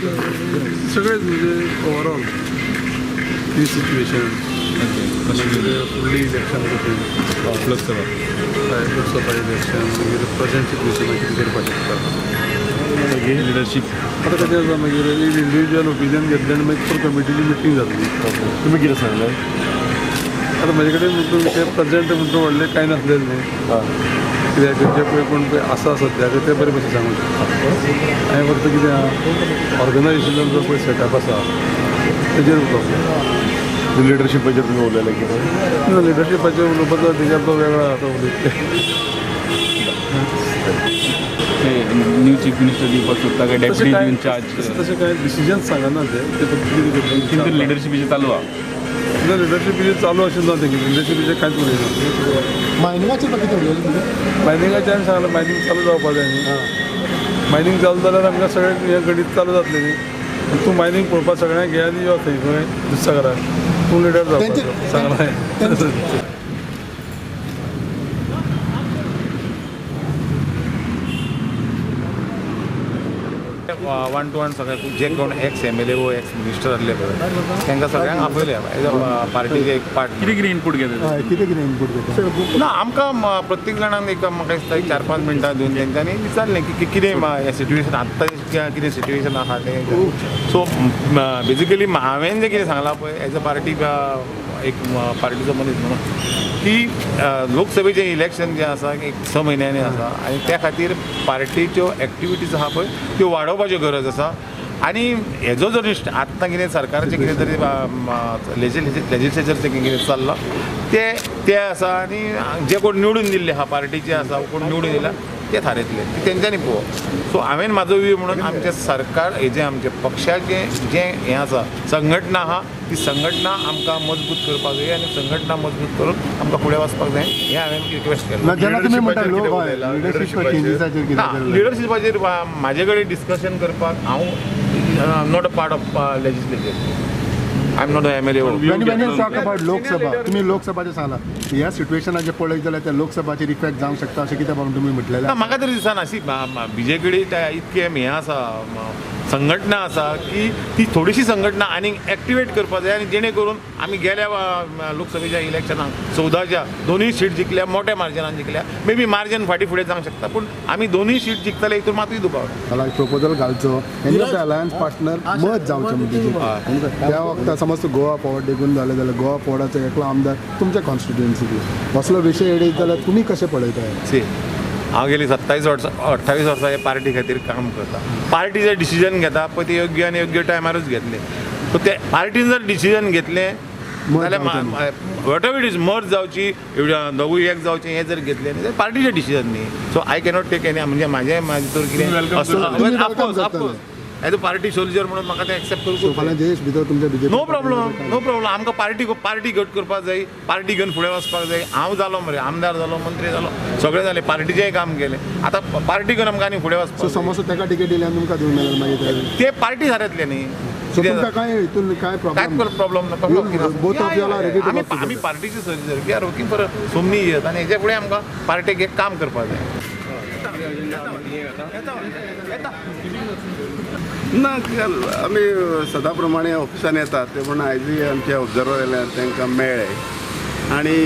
सगळेच म्हणजे ओवरऑल ही सिच्युएशन, मागीर फुडली इलेक्शन कशी, लोकसभा, हय, लोकसभा इलेक्शन, मागीर प्रेझेंट सिच्युएशन कितें करपाक शकता, लिडरशीप. आतां कशें आसा मागीर एक इंडिविज्युअल ओपिनियन घेतलें आनी मागीर कमिटीची मिटींग जातली. तुमी कितें सांगलें? आतां म्हजे कडेन म्हणटा विशय प्रेझेंट म्हणटा व्हडलें कांय नासलें न्हू, कित्याक जे पळय कोण पळय आसा सद्याक ते बरे भशेन सांगूंक शकता. हांवें फक्त कितें आहा ऑर्गनायझेशनाचो जो पळय सेटअप आसा तेजेर उलोवप. लिडरशिपाचेर तुमी उलयले कितें? ना, लिडरशिपाचेर उलोवपाचो अधिकार तो वेगळो आतां उलयतले. न्यू चीफ मिनिस्टर दिवपाक सोदता काय तशें डेप्युटी कांय इन चार्ज? तशें कांय डिसिजन सांगना ते, ते फक्त कितें कितें करता लिडरशिपीचें चालू आहा? ना, लिडरशिपीचेर चालू आशिल्लें ना, तें लिडरशिपीचेर कांयच उलयना. मायनिंगाचेर कितें उलयलें तुमी? मायनिंगाचें हांवें सांगलें, मायनींग चालू जावपाक जाय न्ही. मायनींग चालू जाल्यार आमकां सगळें हें गणीत चालू जातलें न्ही. तूं मायनींग पळोवपाक सगळ्यांक घे आनी यो थंय खंय दुधसागराक, तूं लिडर जावपाचो सांगलां. वन टू वन सगळे जे कोण एक्स एमएलए वो एक्स मिनिस्टर आसले पळय तांकां सगळ्यांक आपयले एज अ पार्टीचे एक पार्ट. कितें कितें इनपूट घेतले? कितें कितें इनपूट घेता? ना, आमकां प्रत्येक जाणान एक म्हाका दिसता एक 4-5 मिनटां दिवन तेंच्यांनी विचारलें की कितें हें सिट्युएशन आत्तां कितें सिट्युएशन आसा तें. सो बेजिकली हांवें जें कितें सांगलां पळय एज अ पार्टी एक पार्टीचो मनीस म्हणून की लोकसभेचें इलेक्शन जें आसा एक 6 म्हयन्यांनी आसा आनी त्या खातीर पार्टीच्यो एक्टिविटीज आहा पळय त्यो वाडोवपाच्यो गरज आसा. आनी हेजो जर आत्तां कितें सरकाराचें कितें तरी लेजिस्लेचरचें कितें चल्लां तें तें आसा आनी जे कोण निवडून दिल्ले आहा पार्टीचे आसा कोण निवडून दिला ते थारयतले तेंच्यांनी पळोवप. सो हांवें म्हाजो व्यू म्हणून आमचें सरकार हेजें आमचें पक्षाचें जें हें आसा संघटना आहा ती संघटना आमकां मजबूत करपाक जाय आनी संघटना मजबूत करून आमकां फुडें वचपाक जाय हें हांवें रिक्वेस्ट केलें. ना, लिडरशिपाचेर म्हाजे कडेन डिस्कशन करपाक हांव not a part of legislature, I am not a MLA. When you talk about Lok Sabha, तुमी लोकसभाचें सांगलां, ह्या सिट्युएशनाचें पळयत जाल्यार त्या लोकसभाचेर इफेक्ट जावंक शकता अशें कितें म्हणून तुमी म्हटलेलें? ना, म्हाका तरी दिसना. सी बीजेपी कडेन इतकें हें आसा संघटना आसा की ती थोडीशी संघटना आनीक एक्टिवेट करपाक जाय आनी जेणे करून आमी गेल्या लोकसभेच्या इलेक्शनाक 14च्या दोनूय सीट जिखल्या, मोठ्या मार्जिनान जिखल्या. मे बी मार्जिन फाटीं फुडें जावंक शकता पूण आमी दोनूय सीट जिखतले हितून मातूय दुबाव ना. प्रपोजल घालचो any of the alliance partner मत जावचें म्हणजे त्या वखता समज तूं गोवा फॉरवर्ड देखून जालें जाल्यार गोवा फॉरवर्डाचो एकलो आमदार तुमच्या कॉन्स्टिट्युएन्सीक असलो विशय येयत जाल्यार तुमी कशें पळयता? सी, हांव गेली 27 वर्सां 28 वर्सां हे पार्टी खातीर काम करता. पार्टी जर डिसिजन घेता पळय ते योग्य आनी योग्य टायमारूच घेतले. सो ते पार्टीन जर डिसिजन घेतलें जाल्यार what ever it is मर्ज जावची दोगूय एक जावचें हें जर घेतलें न्ही जाल्यार पार्टीचें डिसिजन न्ही. So I cannot take any म्हणजे म्हाजें हितूर कितें of course of course as a party soldier म्हणून म्हाका तें एक्सेप्ट करूंक. जयेश भितर तुमच्या BJP no problem, no problem. आमकां पार्टी पार्टी घट करपाक जाय, पार्टी घेवन फुडें वचपाक जाय. हांव जालो मरे आमदार जालो, मंत्री जालो, सगळें जालें, पार्टीचेंय काम केलें. आतां पार्टी घेवन आमकां आनी फुडें वचपाक. समज ताका तिकेट दिली आनी तुमकां दिवंक मेळना मागीर ते पार्टी थारयतले न्ही. काय हितून काय प्रॉब्लम ना? आमी पार्टीचे soldier, we are working for so many years आनी हेच्या फुडें आमकां पार्टीक एक काम करपाक जाय. ना, आमी सदां प्रमाणे ऑफिसान येतात ते पूण आयजूय आमचे ऑब्जर्वर आयले तांकां मेळ्ळे आनी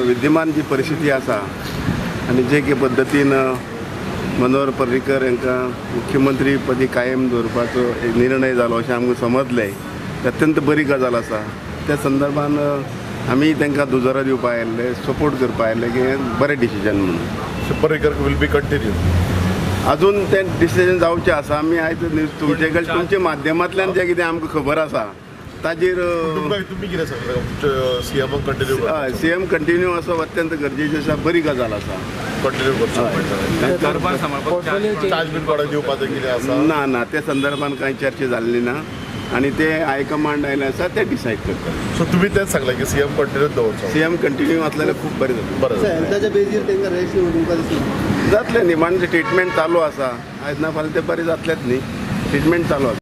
विद्यमान जी परिस्थिती आसा आनी जे कितें पद्दतीन मनोहर पर्रीकर हांकां मुख्यमंत्री पदी कायम दवरपाचो एक निर्णय जालो अशें आमकां समजलें, अत्यंत बरी गजाल आसा. त्या संदर्भान आमी तांकां दुजोरा दिवपाक आयिल्ले, सपोर्ट करपाक आयिल्ले की हें बरें डिसिजन म्हणून. पर्रीकर will be continue अजून तें डिसिजन जावचें आसा. आमी आयज तुमचे कडेन तुमच्या माध्यमांतल्यान जें कितें आमकां खबर आसा ताजेर तुमी कितें सांगता? सीएम कंटिन्यू, हय सीएम कंटिन्यू आसप अत्यंत गरजेचें आसा, बरी गजाल आसा. कंटिन्यू करचो चार्ज बीन कोणाक दिवपाचें कितें आसा? ना ना, त्या संदर्भान कांय चर्चा जाल्ली ना आनी ते हायकमांड आयलें आसा ते डिसायड करता. सो तुमी तेंच सांगलें की सीएम कंटिन्यू दवरचो? सीएम कंटिन्यू आसलें जाल्यार खूब बरें जातलें. बरें, हेल्थाच्या बेजीर तांकां रेस्ट तुमकां दिसना जातलें न्ही, मानचे ट्रिटमेंट चालू आसा, आयज ना फाल्यां तें बरें जातलेंच न्ही, ट्रिटमेंट चालू आसा.